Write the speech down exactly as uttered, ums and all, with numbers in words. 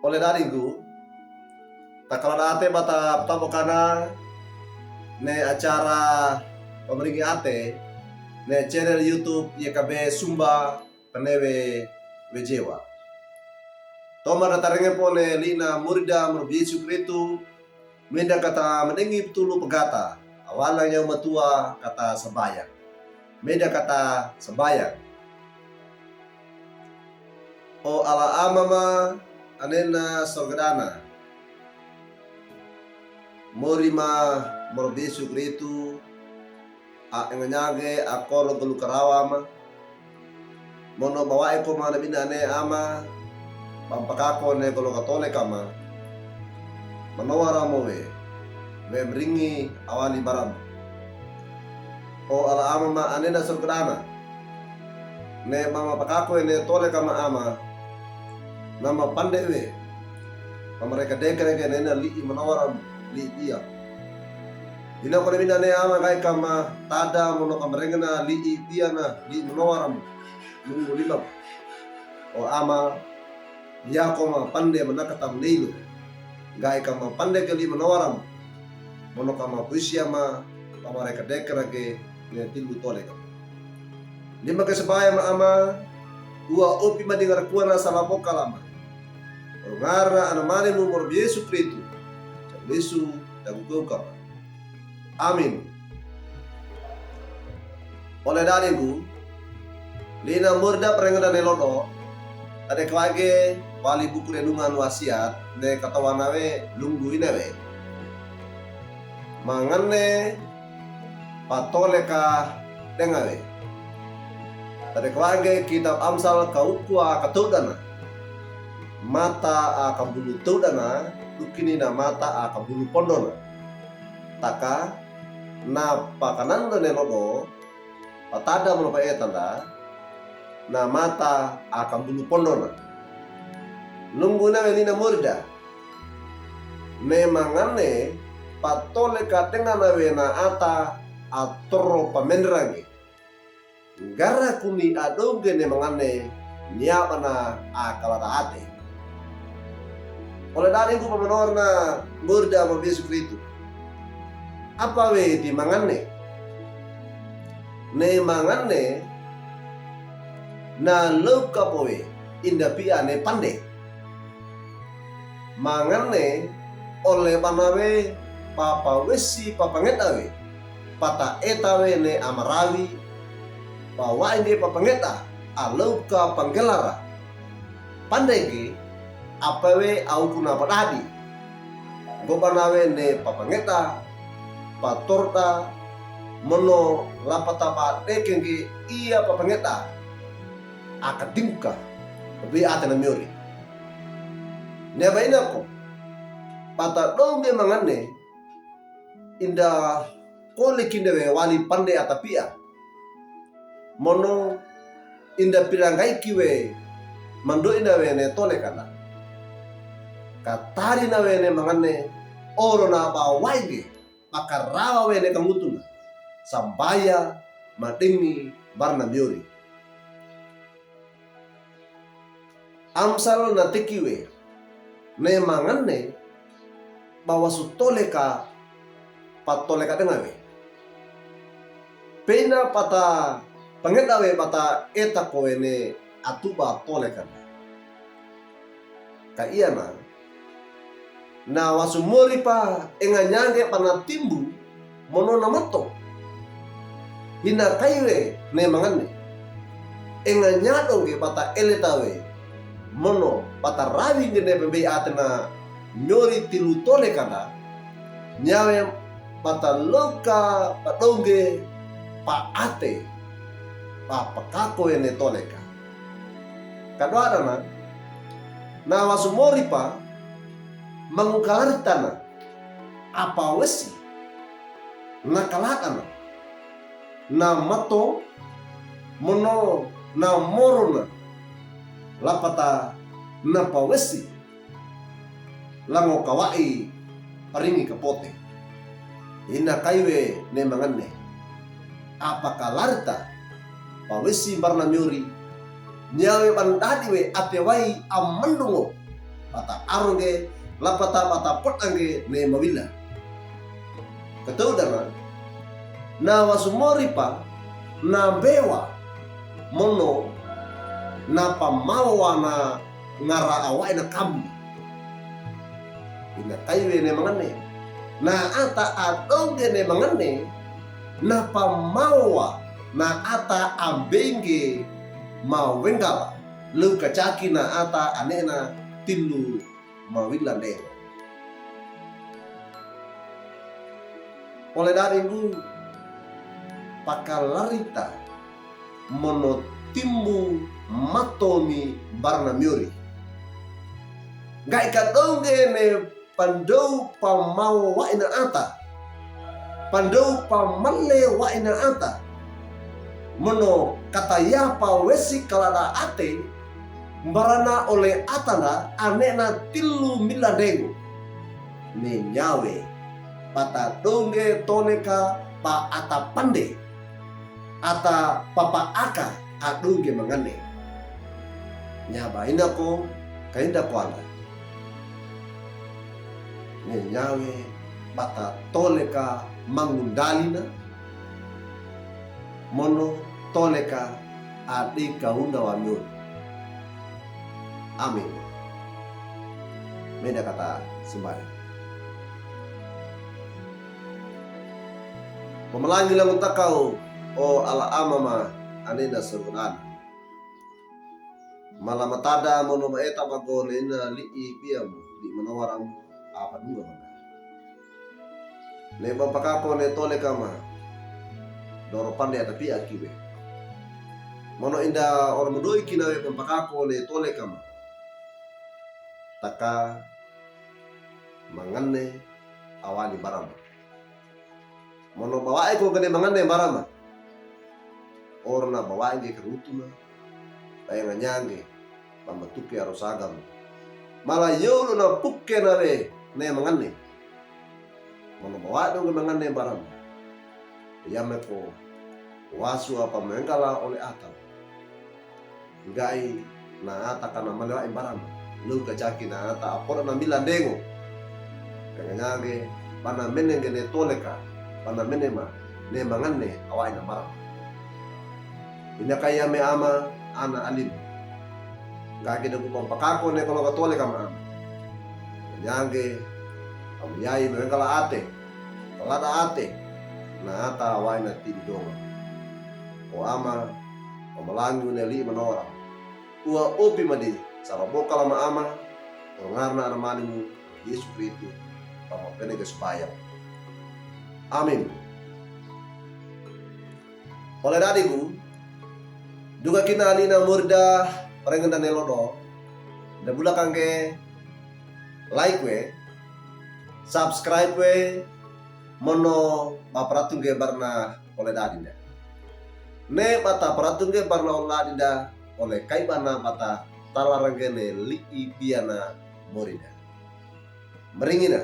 Ole dadingku, takalo date bata patabokanna ne acara pamaringi ate ne channel YouTube Y K B Sumba Penewe Wejewa. Toma datarenge po ne lina murida moro Yesu Kristu, menda kata madengi petulu pegata, awalna nyawe matua kata sambayang. Meda kata sambayang. O Ala Ama ma anena sorga dana. Mori ma moro Yesu Kristu, a engenyage a koro gelu karawa ma. Mono bawae ko ma nabina ne Ama, bampakako ne golo katoleka ma. Manowa ramo we, we meringi awali baramo. O Ala Ama ma anena sorga dana. Ne mama pakako ne toleka ma Ama. Nama pande we. Mama reka dekereke nena li'i manowa ramo, li'i tia. Ina ko nabina ne Ama nggae kama tada mono kamarengena li'i tia na, li'i manowa ramo. Lunggu lima. O Ama, ya ko ma pande manaka tamneilo. Nggae kama pande ke li'i manowa ramo. Mono kama puisi Ama, pama reka dekereke ne tilu toleka. Lima ke sabaya ma Ama, ua opi ma dingar kuana salamo kalama. Ngarana Anamanimu moro Yesu Kristu. Yesu dagu kama. Amin. Ole dadingku, lina murida parengedane lodo, tade kawage wali buku renungan wasiat, ne katowana we lunggu ina we. Mangane patoleka dengawe. Tade kawage kitab Amsal kaukua katoudana. Mata a kambulu toudana, dukini na mata a kambulu pondona. Taka, na pakananda ne lodo, patada mono paetanda, na mata a kambulu pondona. Lunggu ina we lina murida. Ne mangane patoleka dengana we na ata a toro pamenderange. Ngara kuni a dongge ne mangane niabana a kalada ate. Ole dadingku pamanowarna murida moro Yesu Kristu. Apa we di mangane? Ne mangane na loka po we inda pia ne pande. Mangane ole bana we papawesi papangeda we, pata eta we ne amarawi, pawaenge papangeda a loka panggelara. Pande ge, ape we a uku na padadi. Nggo bana we ne papangeda, patorda, mono lapata padekenge ia papangeda. Aka dingka, be ate na miori. Neba ina ko, pata dongge mangane, inda kole kinde we wali pande ata pia. Mono inda piranggaiki we mando ina we ne tolekana. Katari na we ne mangane oro na bawaige makarawa we ne kangutuna. Sambaya madengi barna miori. Amsal na teki we, ne mangane bawasu toleka patoleka dengawe. Pena pata pangeda we bata eta ko we ne atuba toleka. Ka iana, na wasu mori pa enganyange pana timbu mono na mato. Hina kai we ne mangane. Enganyadonge bata eleta we. Mono bata rawi ngene pembei ate na nyori tilu tolekana. Nyawe bata loka padongge pa ate. Pa pakako we ne toleka. Kadoadana, na wasu mori pa mangukalartana, apawesi, na kaladana, na mato, mono, na morona, lapata, na pawesi, lango kawa'i paringi kapote. Ina kai we ne mangane. Apakalarta, pawesi barna miori, nyawe bandadi we ate wai amandungo, bata aronge, lapata bata podange ne mawila. Katodana, na wasumoripa, na mbewa, mono, na pamawa na ngara awa'i na kambi. Inakaiwe ne mangane. Na ata adonge ne mangane, na pamawa, na ata ambenge mawenggala. Lukacaki na ata anena tilu mawila ndengo. Pole dari nggu pakalarita mono timbu mato mi barana miori. Ngga'i kadonge ne pandou pamawa'i na ata. Pandou pamalewa'i na ata. Mono katayapa wesi kalada ate, mbarana ole atanda anena tilu mila ndengo. Ne nyawe, bata donge toleka pa ata pande, ata papaaka adonge mangane. Nyabaina ko, kainda ko anda. Ne nyawe, bata toleka mangundalina, mono toleka adika unda wamion. Amin. Meda kata sembali. Pamalangi langu takau, o Ala Ama ma anena sorga. Mala matada mono maeta bago nena li'i piamu, li'i manawaram, apa dunga mana. Ne bampakako ne toleka ma. Doro pande ata piakiwe. Mono inda oro mudoi kinawe bampakako ne toleka ma. Taka mangane awali barama. Mono bawa'i ko gane mangane barama. Oro na bawa'i ge karutuna. Bae nganyange. Bambatuke aro sagam. Mala yolo na pukke nawe ne mangane. Mono bawa'i donge mangane barama. Yame ko wasu apa menggala ole ata. Ngga'i na ata kana malewa'i barama. Lukacaki na ata apoda na mila ndengo. Kanganyage, bana mene ngene toleka, bana mene ma, ne mangane awa'i na barama. Inaka'i yame Ama, ana alim. Ngga'i kede ku bampakako ne kaloka toleka ma Ama. Nyange, Ama yai mewengkala ate, kalada ate, na ata awa'i na tibi donga. O Ama, pamalangi ne li'i manawaram. Ua opi madi, sara bokala ma Ama, o ngarana Anamanimu, Yesu Kristu, pamapenege supaya. Amin. Ole dadigu, duka kina alina murida parengenda ne lodo, da bula kange like we, subscribe we, mono baparatunge barna ole dadinda. Ne bata paratunge barna ole dadinda, ole kaibana bata talarangene li'i piana murida. Maringina.